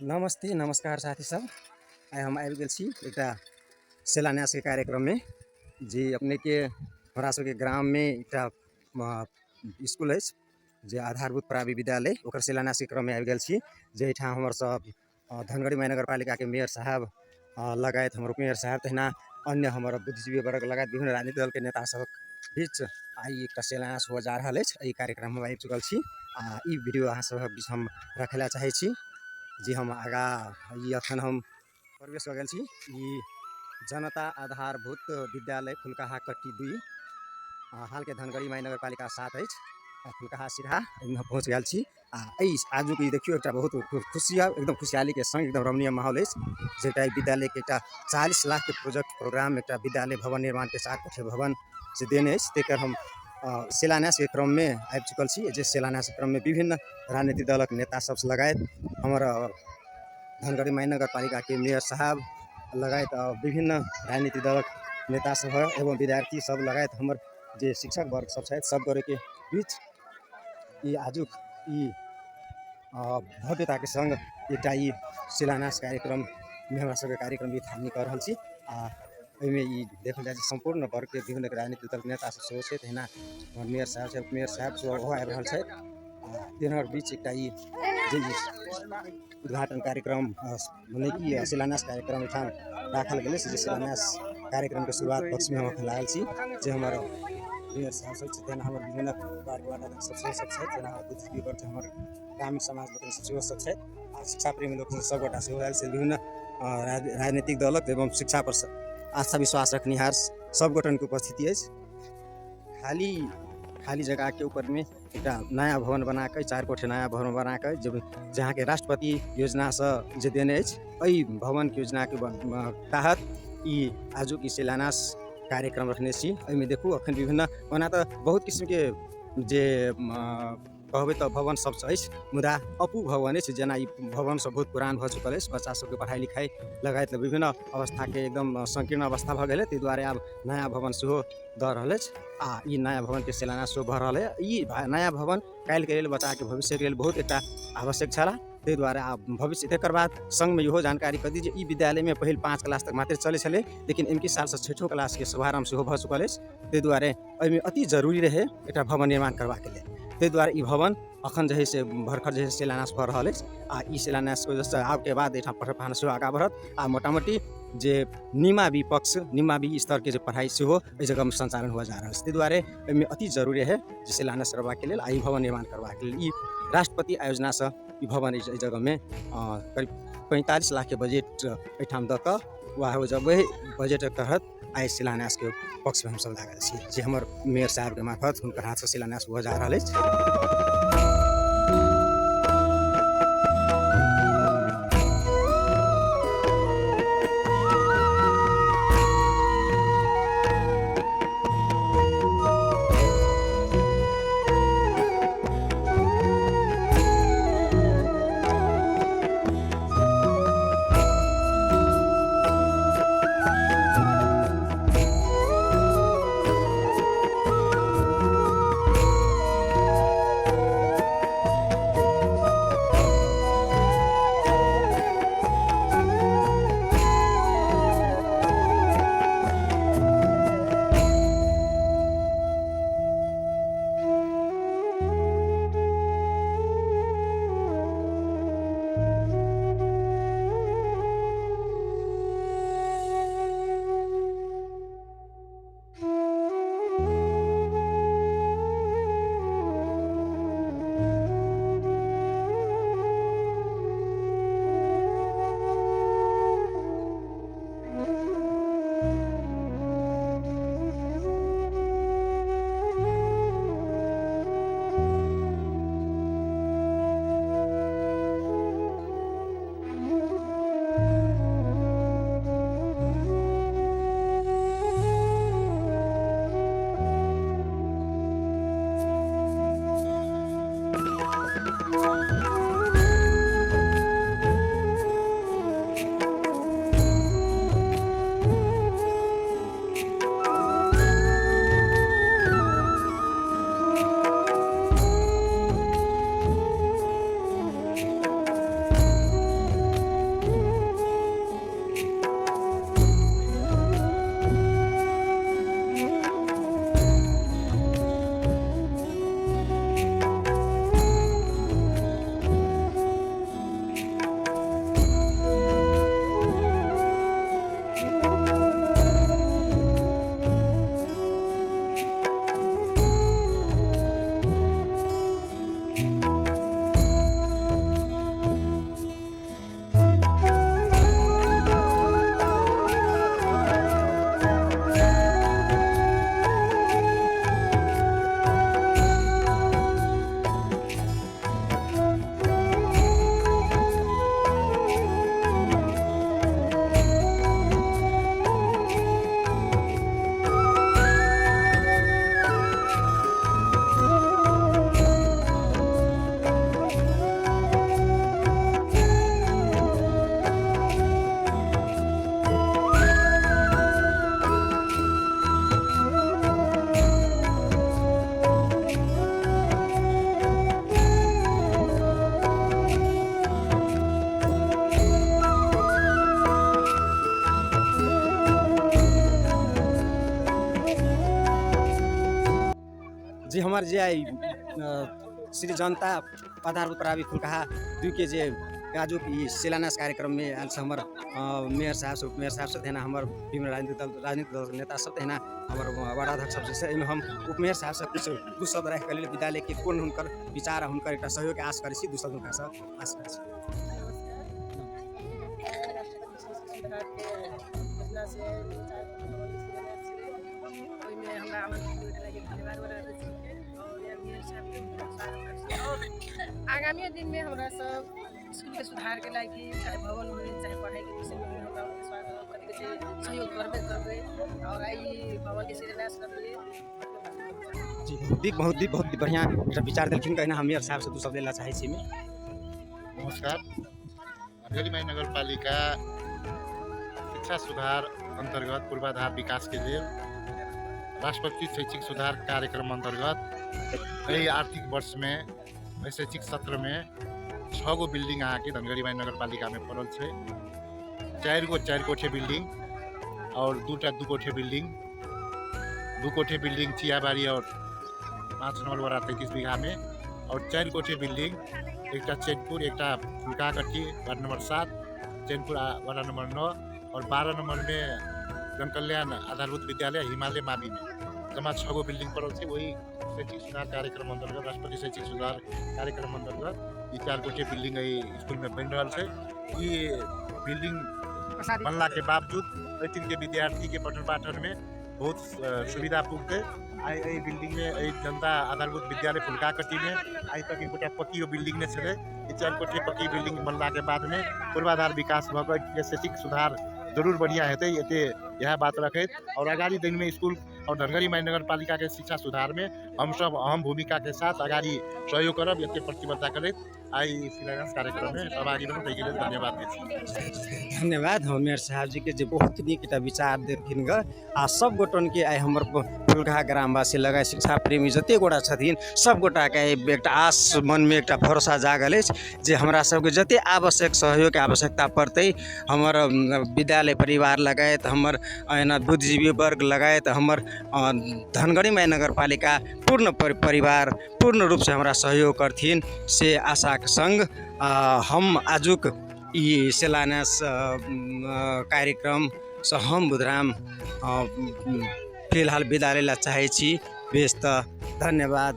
नमस्ते नमस्कार साथी सब। आइ हम आबि गेल छी एकटा शिलान्यासके कार्यक्रममे, जे अपनेके हमरा सबके ग्राममे एकटा इसकुल अछि जे आधारभूत प्राइवेट विद्यालय, ओकर शिलान्यासके क्रममे आबि गेल छी, जाहिठाम हमर सब धनगढ़ी महानगरपालिकाके मेयर साहब लगायत हमर उपमेयर साहब, तहिना अन्य हमर बुद्धिजीवी वर्ग लगायत विभिन्न राजनीतिक दलके नेता सबक बीच आइ एकटा शिलान्यास हुअ जा रहल अछि। एहि कार्यक्रममे हम आबि चुकल छी आ ई वीडियो अहाँ सबक बीच हम रखै लए चाहै छी, जे हम आगाँ ई अखन हम प्रवेश कऽ गेल छी। ई जनता आधारभूत विद्यालय फुलकाहा कट्टी 2 हालके धनगढ़ी महानगरपालिका 7 अछि, फुलकाहा सिरहा, एहिमे हम पहुँच गेल छी। आ एहि आजुक ई देखियौ एकटा बहुत खुशी एकदम खुशहालीके संग एकदम रमणीय माहौल अछि, जे एकटा विद्यालयके एकटा 40 लाखके प्रोजेक्ट प्रोग्राम एकटा विद्यालय भवन निर्माणके 4 कोठे भवन से देने अछि, तकर हम शिलान्यासके क्रममे आबि चुकल छी। जे शिलान्यासके क्रममे विभिन्न राजनीतिक दलक नेता सबसँ लगायत हमर धनगढ़ी महानगरपालिकाके मेयर साहब लगायत विभिन्न राजनीतिक दलक नेता सब एवं विद्यार्थी सब लगायत हमर जे शिक्षक वर्ग सब छथि, सब गोटेके बीच ई आजुक ई भव्यताके संग एकटा ई शिलान्यास कार्यक्रममे हमरा सबके कार्यक्रम ई थालनी कऽ रहल छी। आ एहिमे ई देखल जाइ छै सम्पूर्ण वर्गके विभिन्न राजनीतिक दलके नेता सब सेहो छै, तहिना हमर मेयर साहब छै, उपमेयर साहब सेहो ओहो आबि रहल छथि। आ तिनकर बीच एकटा ई जे उद्घाटन कार्यक्रम मने कि शिलान्यास कार्यक्रम एहिठाम राखल गेलै, जे शिलान्यास कार्यक्रमके शुरुआत पक्षमे हम एखन लागल छी, जे हमर मेयर साहब सब छथि, हमर विभिन्न वार्ड वार्ड अध्यक्ष सब सेहो सब छथि, जेना बुद्धिजीवी वर्ग हमर ग्रामीण समाज लोकनि सब सेहो सब छथि आ शिक्षा प्रेमी लोकनि सबगोटा सेहो आयल छथि। विभिन्न राजनीतिक दलक एवं शिक्षा पर आस्था विश्वास रखनिहार सब गोटनके उपस्थिति अछि। खाली खाली जगहके ऊपरमे एकटा नया भवन बनाकऽ 4 कोठे नया भवन बनाकऽ जे जहाँके राष्ट्रपति योजनासँ जे देने अछि, एहि भवनके योजनाके तहत ई आजुक ई शिलान्यास कार्यक्रम रखने छी। एहिमे देखू अखन विभिन्न ओना तऽ बहुत किसिमके जे कहबै तऽ भवन सब अछि, मुदा अपू भवन अछि, जेना ई भवन सब बहुत पुरान भऽ चुकल अछि, बच्चा सबके पढ़ाइ लिखाइ लगायत विभिन्न अवस्थाके एकदम संकीर्ण अवस्था भऽ गेलै, ताहि दुआरे आब नया भवन सेहो दऽ रहल अछि आ ई नया भवनके शिलान्यास सेहो भऽ रहल अछि। ई नया भवन काल्हिके लेल बच्चाके भविष्यके लेल बहुत एकटा आवश्यक छलाह, ताहि दुआरे आब भविष्य। तकर बाद सङ्गमे इहो जानकारी कऽ दी जे ई विद्यालयमे पहिल 5 क्लास तक मात्र चलै छलै, लेकिन एमकी सालसँ 6ठो क्लासके शुभारम्भ सेहो भऽ चुकल अछि, ताहि दुआरे एहिमे अति जरूरी रहै एकटा भवन निर्माण करबाके लेल, ताहि दुआरे ई भवन अखन जे हइ से भरखर जे हइ शिलान्यास भऽ रहल अछि। आ ई शिलान्यासके वजहसँ आबके बाद एहिठाम पढ़ल पढ़ान सेहो आगाँ बढ़त आ मोटामोटी जे निमा बी पक्ष निमा बी स्तरके जे पढ़ाइ सेहो एहि जगहमे सञ्चालन हुअ जा रहल छै, ताहि दुआरे एहिमे अति जरूरी है जे शिलान्यास करबाके लेल आ ई भवन निर्माण करबाके लेल। ई राष्ट्रपति आयोजनासँ ई भवन एहि जगहमे करीब 45 लाखके बजट एहिठाम दऽ कऽ वएह वही बजटके तहत आइ शिलान्यासके पक्षमे हमसभ लागल छी, जे हमर मेयर साहबके मार्फत हुनकर हाथसँ शिलान्यास हुअ जा रहल अछि। हमर जे आइ श्री जनता आधारभूत प्रावि फुलकाहा 2 के जे आजुक ई शिलान्यास कार्यक्रममे आयल छै हमर मेयर साहब सब, उपमेयर साहब सब, तहिना हमर विभिन्न राजनीतिक दलके नेता सब, तहिना हमर वार्डाध्यक्ष सब जे छै। एहिमे हम उपमेयर साहब से किछु दू शब्द राखि लेल विद्यालयके कोन हुनकर विचार आ हुनकर एकटा सहयोगके आश करै छी, दू शब्द हुनकासँ आश करै छी। ओहिमे हमरा आमंत्रित धन्यवाद और आगामी दिनमे हमरा सब स्कूलके सुधारके लागि चाहे भवन होइ चाहे पढ़ाइके विषयमे हमरा स्वागत कथी कहै छै सहयोग करबे करबै और आइ भवनके शिलान्यास करलियै। जी, बहुत बहुत बहुत बढ़िआँ एकटा विचार देलखिन। कहिना हम मेयर साहबसँ दू शब्द लै चाहै छी। नमस्कार। धनगढीमाई नगरपालिका शिक्षा सुधार अन्तर्गत पूर्वाधार विकासके लेल राष्ट्रपति शैक्षिक सुधार कार्यक्रम अन्तर्गत एहि आर्थिक वर्षमे एहि शैक्षिक सत्रमे 6 गो बिल्डिङ अहाँके धनगढीमाई नगरपालिकामे पड़ल छै। 4 गो 4 कोठे बिल्डिङ और 2टा 2 कोठे बिल्डिङ, 2 कोठे बिल्डिङ चियाबारी और 5 नम्बर वडा 33 बिघामे और 4 कोठे बिल्डिङ एकटा चैनपुर, एकटा Phulkakatti ward number 7, Chainpur ward number 9 और 12 नम्बरमे जनकल्याण आधारभूत विद्यालय हिमालय माविमे जम्मा 6 गो बिल्डिङ पड़ल छै। वही शैक्षिक सुधार कार्यक्रम अन्तर्गत राष्ट्रपति शैक्षिक सुधार कार्यक्रम अन्तर्गत यी 4 कोठे बिल्डिङ एहि स्कुलमे बनि रहल छै। ई बिल्डिङ बनलाके बावजूद एहिठामके विद्यार्थीके पठन पाठनमे बहुत सुविधा पुगतै। आइ एहि बिल्डिङमे एहि जनता आधारभूत विद्यालय फुलकाकट्टीमे आइ तक एकोटा पक्कीयो बिल्डिङ नहि छलै। ई 4 कोठे पक्की बिल्डिङ बनलाके बादमे पूर्वाधार विकास भऽ कऽ शैक्षिक सुधार जरूर बढ़िआँ हेतै, एते इएह बात रखैत और अगाडि दिनमे स्कुल और धनगढीमाई नगरपालिकाके शिक्षा सुधारमे हमसब अहम भूमिकाके साथ अगाडि सहयोग करब, एते प्रतिबद्धता करैत आइ शिलान्यास कार्यक्रममे सहभागी बनल, ताहिके लेल धन्यवाद दै छी। धन्यवाद हम मेयर साहब जी के जे बहुत नीक एकटा विचार देलखिन ग आ सब गोटनके आइ हमर फुलकाहा ग्रामवासी लगायत शिक्षा प्रेमी जते गोटा छथिन सब गोटाके आइ एकटा आस मनमे एकटा भरोसा जागल अछि जे हमरा सबके जते आवश्यक सहयोगके आवश्यकता पड़तै हमर विद्यालय परिवार लगायत हमर एना बुद्धिजीवी वर्ग लगायत हमर धनगढीमाई नगरपालिका पूर्ण परिवार पूर्ण रूपसँ हमरा सहयोग करथिन से आशाके सङ्ग हम आजुक ई शिलान्यास कार्यक्रमसँ हम बुधराम फिलहाल विदा लै चाहै छी। बेस, तऽ धन्यवाद।